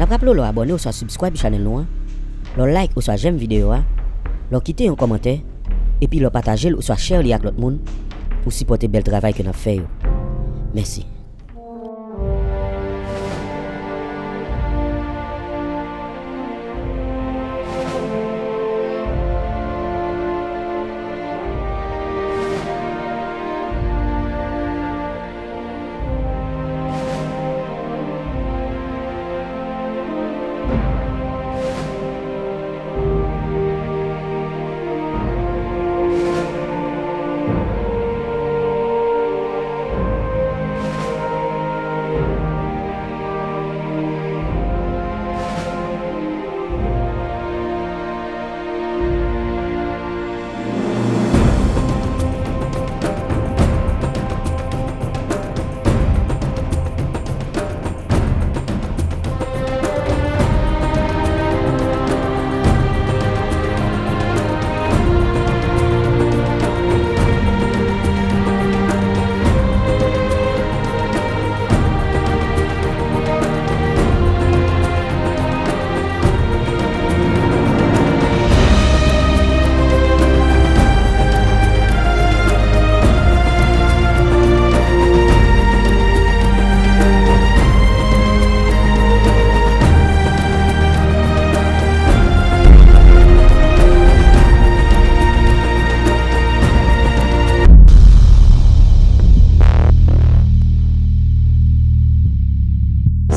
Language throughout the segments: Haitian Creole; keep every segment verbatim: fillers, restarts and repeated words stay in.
N ap raple w lè w abòne oswa subscribe channel nou an, lè w like oswa j'aime videyo a, lè w kite yon kòmantè, epi lè w pataje l oswa share li ak lòt moun pou sipòte bèl travay ke n ap fè yo. Mèsi.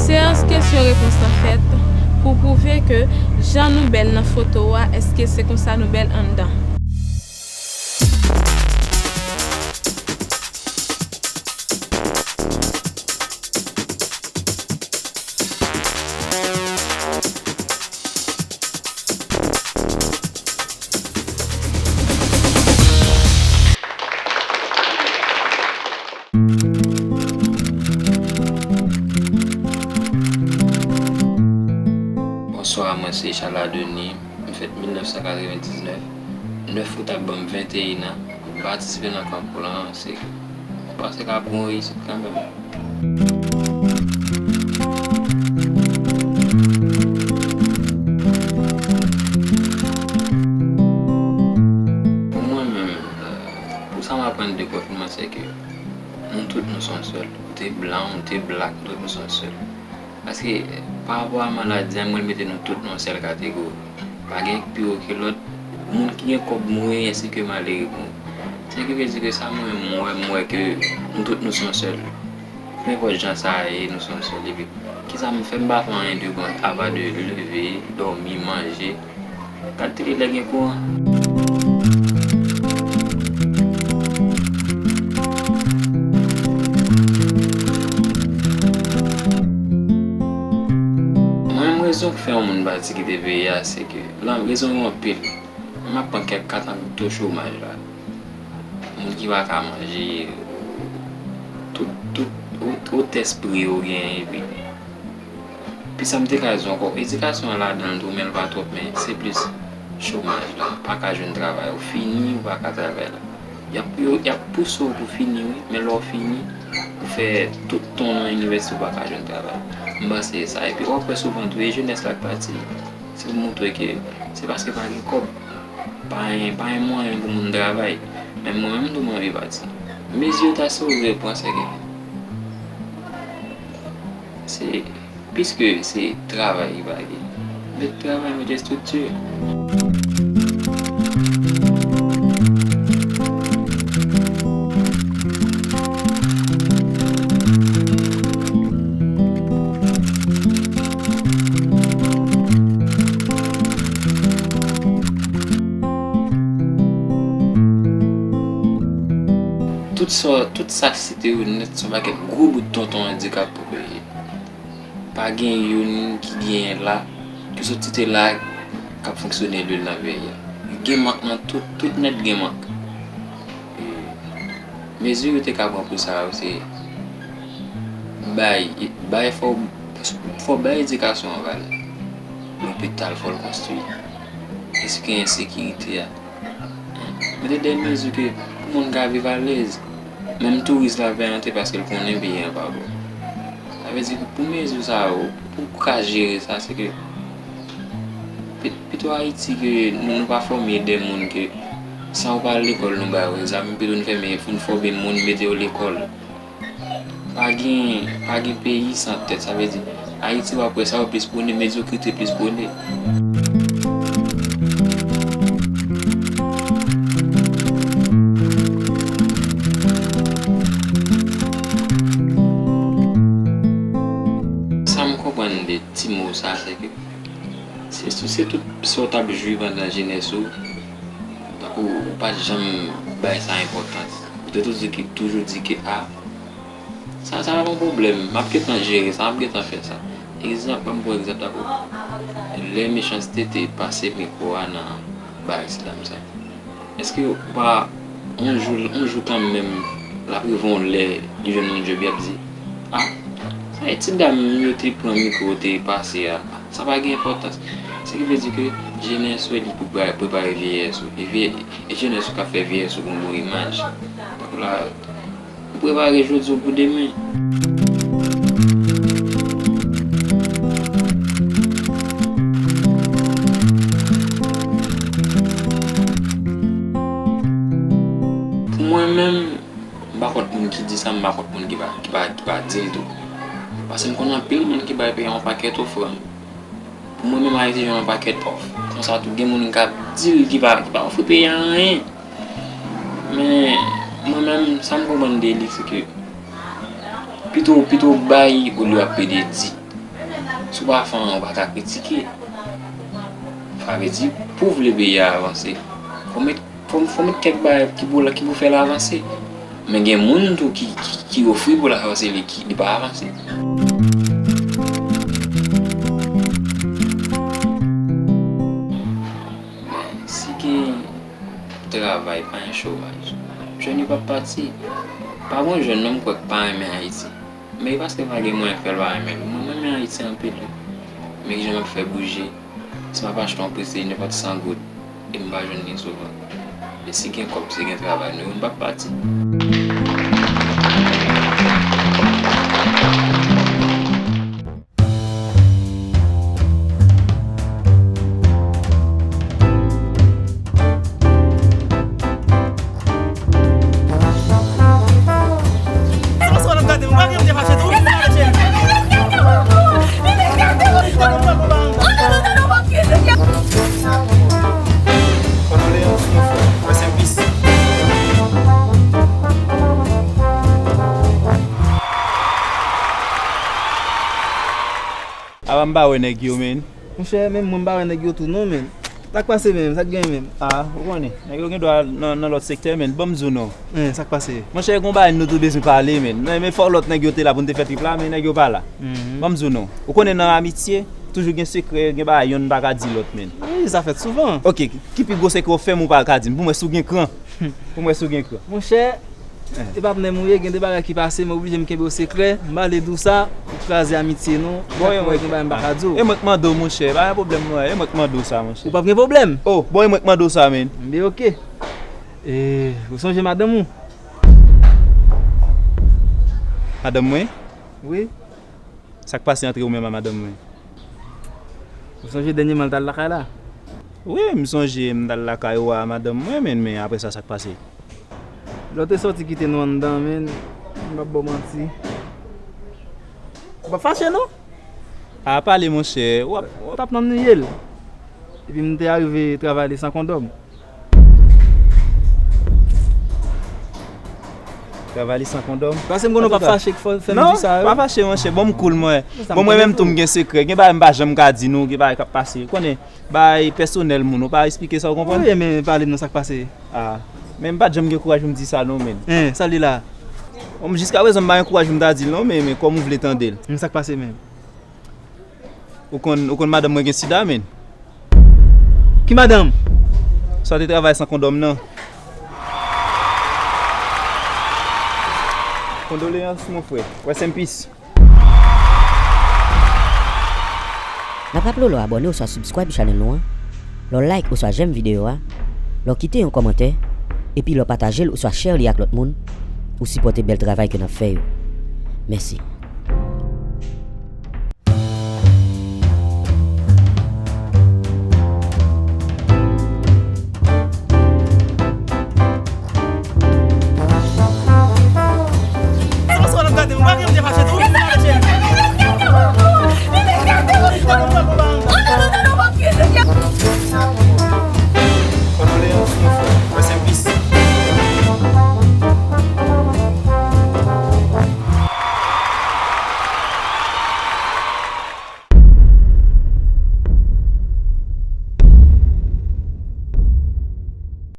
Seyans kesyon repons lan fèt pou pwouve ke jan nou bèl nan foto a, èske se konsa nou bèl anndan? Bonswa, mwen se Charles Adenis. M fèt mil nèf san katrevendiznèf, nèf out ap ban m venteyen an. M patisipe nan konkou la, se, m panse k ap gen yon reyisit kanmenm. Pou mwen menm, pou sa m aprann de konfinman, se ke nou tout nou se yon sèl. Ou te blan, ou te blak, nou tout nou se yon sèl. Paske, pa rapò a maladi a, mwen mete nou tout nan yon sèl kategori. Pa gen ki pi wo ke lòt. Moun ki gen kòb mouri, ensi ke malere mouri. Sa ki vle di ke sa mwen menm, m wè, m wè ke nou tout nou se yon sèl. Nenpòt jan sa ye, nou se yon sèl. Epi, kisa m fè, m pa fè anyen de bon, apa de leve, dòmi, manje. Gad tele lè gen kouran. Mwen menm, rezon k fè yon moun pati kite peyi a, se ke, lan, rezon yo anpil. M ap pran kèk ka tankou to chomaj la. Moun ki pa ka manje, tout, tout, o-, otès pri yo genyen, epi Pi sa m te ka di w ankò, edikasyon an ladan l tou, men l pa twòp, men se plis chomaj la. Pa ka jwenn travay, ou fini, ou pa ka travay la. Y ap, yo, y ap pouse w pou fini, wi, men lè w fini, ou fè tout tan w nan inivèsite, ou pa ka jwenn travay. M panse e sa. Epi w ap wè souvan tou, e jenès la k pati, se pou montre ke se paske pa gen kòb. Pa gen, pa gen mwayen pou moun travay. Men mwen menm tou, m anvi pati. Mezi yo ta sipoze pran, se ke se Piske se travay ki pa gen. Met travay, met estrikti. Tout sa, tout sa site yo nèt, se yon pakèt gwo bout tonton andikap pou peyi. Pa gen youn ki genyen la, ki sot site la, k ap fonksyone lwil nan peyi a. Gen mank nan tout, tout nèt gen mank. E, mezi yo te ka pran pou sa yo, se bay, bay, fò, fò bay edikasyon an valè. Lopital, fò l konstwi. Eske ensekirite a? Mete de mezi ke pou moun ka viv alèz. Menm touris la vle antre paske l konnen peyi an pa bon. Sa Vle di pou mezi sa yo, pou w ka jere sa, se ke pi- pito Ayiti ke nou, nou pa fòme de moun ke san yo pa al lekòl nou ba yo egzam, pito nou fèmen, nou fòme moun, mete yo lekòl. Pa gen, pa gen peyi san tèt, sa vle di Ayiti w ap wè sa yo plis pwone, medyokrite plis pwone. Sa m konprann de ti mo sa, se ke se, se tout sa w t ap jwi pandan jenès ou, tankou ou pa t janm bay sa enpòtans. Ou te toujou di ke, toujou di ke, a, sa, sa pa yon pwoblèm, m ap gentan jere sa, m ap gentan fè sa. Egzanp, ban m pran egzanp tankou lè Mechanste te pase mikwo a nan ba aksidan sa. Èske ou pa, yon jou, yon jou kanmenm, l ap rive yon lè, li jwenn yon djòb, y ap di, a, sa e ti dam yo te pran mikwo te pase a, sa pa gen enpòtans. Sa ki vle di ke jenès ou li pou pre- prepare vyeyès ou. E vye- e jenès ou k ap fè vyeyès ou gen yon bon imaj. Donk la, ou prepare jodi w pou demen. Pou mwen menm, m pa kont moun ki di sa, m pa kont moun ki pa, ki pa, ki pa di l tou. Paske m konnen anpil moun ki bay peyi a yon pakèt ofrann. Pou mwen menm, Ayiti jwenn yon pakèt òf. Konsa tou, gen moun k ap di l ki pa, ki pa ofri peyi a anyen. Men, mwen menm, sa m konprann de li, se ke pito, pito w bay olye w ap pede di. Si w pa fè anyen, ou pa ka kritike. Sa vle di, pou w vle peyi a avanse, fò w met, fò, fò w met kèk bagay ki pou, ki pou fè l avanse. Men gen moun tou ki, ki, ki ofri pou l avanse, li, ki, li pa avanse. Men si gen travay, pa gen chomaj. Jèn yo p ap pati. Pa gen jèn non m kwè k pa renmen Ayiti. Men e paske pa gen mwayen fè l pa renmen l. Mwen, m renmen Ayiti anpil wi. Men kijan m ap fè bouje? Si m ap achte yon prese nenpòt san goud, e m pa jwenn li souvan. Men si gen kòb, si gen travay, nou, m p ap pati. Apa m pa wè nèg yo, men. Monchè, menm mwen m pa wè nèg yo tou non, men. Sa k pase menm? Sa k gen menm? A, ou konnen, nèg yo gen dwa nan, nan lòt sektè, men. Ban m di w non. Sa k pase? Monchè, gen yon bagay nou te bezwen pale, men. Men, men fò lòt nèg yo te la pou n te fè trip la, men nèg yo pa la. Ban m di w non. Ou konnen nan amitye, toujou gen sekrè, gen bagay yonn pa ka di lòt, men. Wi, sa fèt souvan. Oke, ki pi gwo sekrè w fè m ou pa ka di m? Pou m wè si w gen kran. Pou m wè si w gen kran. Monchè, e patnè m ou ye, gen de bagay ki pase, mwen oblije m kenbe w sekrè, m pale di w sa, ou kraze amitye nou, chak fwa gen bagay m pa ka di w. E mwen k mande w, monchè, pa gen pwoblèm non, e mwen k mande w sa, monchè. Ou p ap gen pwoblèm? O, bon, e mwen k mande w sa, men. Enben, oke. E, ou sonje madanm ou? Madanm mwen? Wi. Sa k pase antre ou menm ak madanm mwen? Ou sonje dènyèman l t al lakay la? Wi, m sonje m t al lakay ou a madanm mwen, men, men apre sa, sa k pase? Lè w te sòti kite nou anndan, men, m p ap ba w manti. Ou p ap fache, non? A, pale, monchè. W ap, w ap. T ap nan niye l. Epi m te arive travay li san kondòm. Travay li san kondòm. Paske m konnen w p ap fache k fè m di sa yo. Non, pa fache, monchè. Bon, m cool, mwen. Bon, mwen menm tou, m gen sekrè. Gen bagay m pa janm ka di nou, gen bagay k ap pase. Ou konnen, bagay pèsonèl moun, ou pa esplike sa, ou konprann? Wi, men pale m non, sa k pase? A, men m pa t janm gen kouraj pou m di sa non, men. Hein, sa l ye la? Bon, jiskaprezan, m pa gen kouraj pou m ta di l non, men, men kòm ou vle tande l. Hein, sa k pase menm? Ou konn, ou konn madanm mwen gen sida, men. Ki madanm? Sa w te travay san kondòm nan. Kondoleyans, mon frè. Rest in peace. N ap raple w lè w abòne oswa subscribe channel nou an, lè w like oswa j'aime videyo a, lè w kite yon kòmantè, epi lè w pataje l oswa share li ak lòt moun, ou sipòte bèl travay ke n ap fè yo. Mèsi.